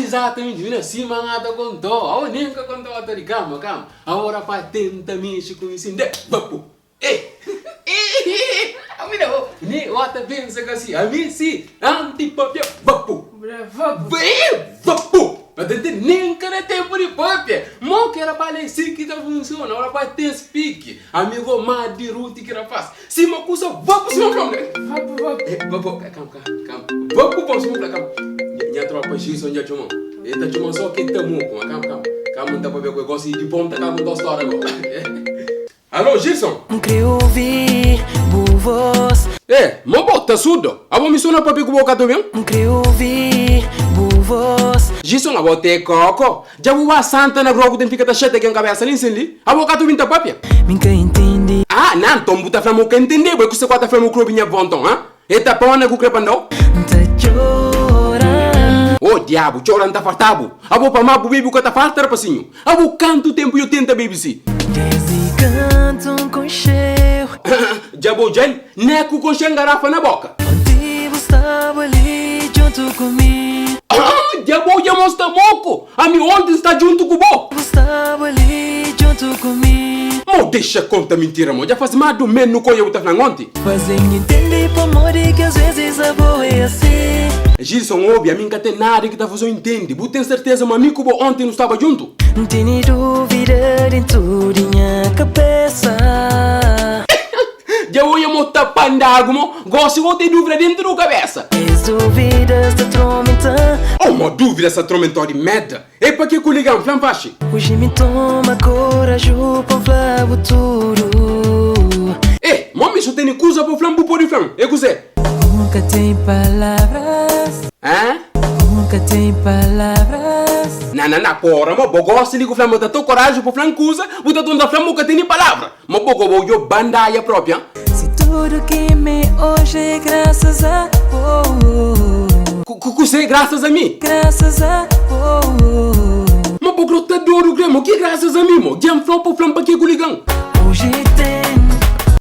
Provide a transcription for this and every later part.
Exatamente, mina, sima N ata kontou, awo nen ka kontou ata di kama, kama. Awo rapaz tenta mexe ku mi sin de, bapu, eh, eh, mina, oh, ni o ata pensa ka si, ami si, anti papia, bapu, eh, bapu. Ata ntende, nen ka da tempu di papia. Mo ki rapaz la é si ki ta funciona, o rapaz ten spiki. Ami go ma di Ruti ki rapaz. Sima kusa vapu sima fla Vapu vapu. Eh, vapu, calma, calma, calma. Vapu vapu sima fla, calma. Nha tropa Gilson dja txoma. El ta txoma só ke ta moku, ma calma, calma. Calma, nta papia ku el gosi di ponta ka konta storia go. Alô, Gilson. N kre ovi bu vos. Eh, mo bo ta surdo? Abo mi sona papia ku bo ka ta obi-m? N kre ovi bu vos. Gilson, abo te koko. Dja bu ba santa na grogu ten fika ta xatia ken kabesa li nsin li? Abo ka ta obi nta papia? Mi nka intende. Ah, na, nton bu ta fla ma u ka intende? Bo é kuse ku a ta fla ma u kre obi nha vó nton, ha? E ta pona ku kre pa ndau? N ta txora. Oh, diabu, txora nta farta-bu. Abo pa ma bu bebe u ka ta farta, rapasinhu? Abo kantu tenpu yo tenta bebe si? Desdi kantu N konxeu. Dja bo dja-l, ne ku konxe-l ngarafa na boka. Onti bu staba li djuntu ku mi. Ah, dja bo dja mo sta moku. Ami onti N sta djuntu ku bo. Bu staba li djuntu ku mi. Mo dexa konta mintira mo. Dja faz más du mês nu konha bu ta fla-m onti. Faze-m intende pamodi ki às vezes abo é asi. Gilson, Obi, ami N ka ten nada ki ta faze-u intende. Bu ten serteza ma ami ku bo onti nu staba djuntu? N tene dúvida dentu di nha kabésa. Dja oia mo ta pandagu mo. Gosi bo ten dúvida dentu du kabésa. Es dúvidas ta tromenta. Oh, mo dúvida sa tromentó di merda. É pa ke ku liga-m? Fla-m faxi. Oji mi toma koraju pa N fla-bu tudu. Eh, mo mi so tene kuza pa fla-m, bu pode fla-m. É kuzê? N ka ten palavras. Hã? N ka ten palavras. Na, na, na, pora mo, bo gosi li ku fla-m, bo ta to koraju pa fla-m kuza, bu ta tonta fla-m bo ka tene palavra. Mo bo go bo djo bandaia propi, hã? Si tudu ki mi oji é grasas a bo. Ku, ku, kuzê grasas a mi? Grasas a bo. Mo bo gro ta dodu kre, mo ki grasas a mi, mo? Dja-m fla-u pa fla-m pa ke ku liga-m. Oji ten.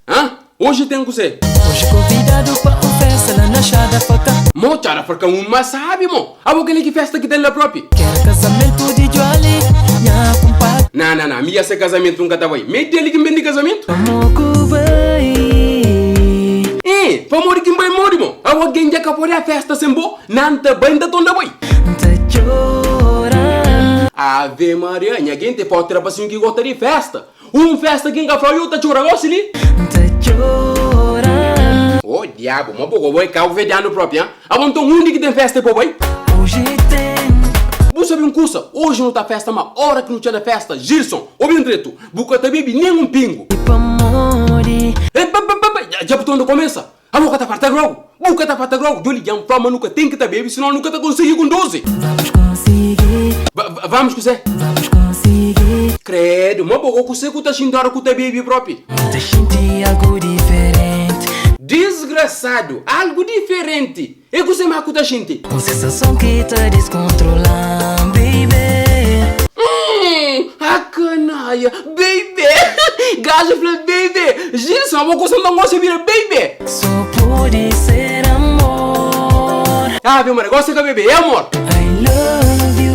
Hã? Oji ten kuzê? Oji konvidadu pa un festa la na Txada Farka. Mo, Txada Farka un ma sabi, mo. Abo kel-li ki festa ki ten la propi? Kel kazamentu di Djuali, nha kunpadri. Na, na, na, mi ya se kazamentu N ka ta bai. Mi é deli ki N ben di kazamentu? Pamó ku bai? Eh, pamodi ki N bai modi, mo? Abo algen dja ka pode a festa sen bo? Na, N ta bai, N ta tonda bai. N ta txora. Ave Maria, nha genti, forti rapasinhu ki gota di festa. Un festa ki N ka fla-u, yo ta txora gosi li. N ta txora. Oh diabu, ma bo bo é kabuverdianu propi, han? Abo nton undi ki ten festa é pa bai? Oji ten. Bu sabe un kusa? Oji nu ta festa ma ora ki nu txa na festa, Gilson, obi-m dretu, bu ka ta bebi nen un pingu. I pamodi? E pa pa pa pa, dja bu tonda komesa. Abo ka ta farta grogu? Bu ka ta farta grogu? Djoli dja-m fla ma nu ka ten ki ta bebe, sinon nu ka ta konsigi kunduzi. Vamos konsigi. Va, va, vamos kuzê? Vamos konsigi. Kredu, ma bo go kuzê ku ta xinti ora ku ta bebe propi? N ta xinti algu diferenti. Disgrasadu, algu diferenti. É kuzê ma ku ta xinti? Un sensason ki ta diskontrola-m, baby. Hum, a kanaia, baby. Gajo fla baby. Gilson, abo kusa nton gosi bira baby. Só pode ser amor. Ave Maria, gosi ka bebe, é amor. I love you.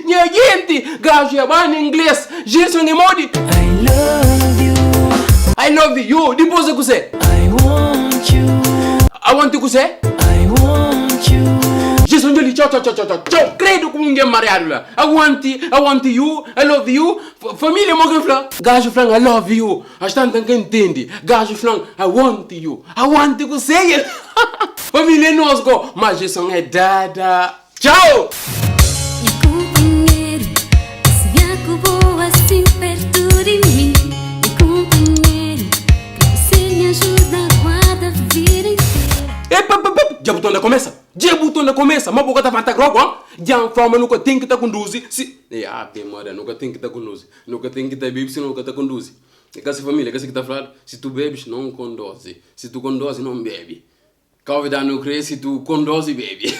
Nha genti, gajo é ba na inglês. Gilson é modi? I love you. I love you, dipôs é kuzê? I want you. I want you kuzê? I want you. Gilson dja li, txau, txau, txau, txau, txau, kredu ku un gen mariadu la. I want, I want you, I love you. Família mo ki fla? Gajo fla-m I love you, astanta N ka intende. Gajo fla-m I want you, I want kuzê? Família é nos go, ma Gilson é dada. Txau! Nha kunpanheru, passeia ku bo assim perto di mi. Nha kunpanheru, kre você me ajuda guarda vida inteira. Ep ep ep, dja bu tonda komesa, dja bu tonda komesa, ma bu ka ta fanta grogu, han? Dja N fla ma nu ka ten ki ta kunduzi si. E ave Maria, nu ka ten ki ta kunduzi, nu ka ten ki ta bebe si nu ka ta kunduzi. E ka si familia, ka si ki ta fladu, si tu bebes, non kondozi, si tu kondozi, non bebe. Ka obi da nu kre si tu kondozi bebe.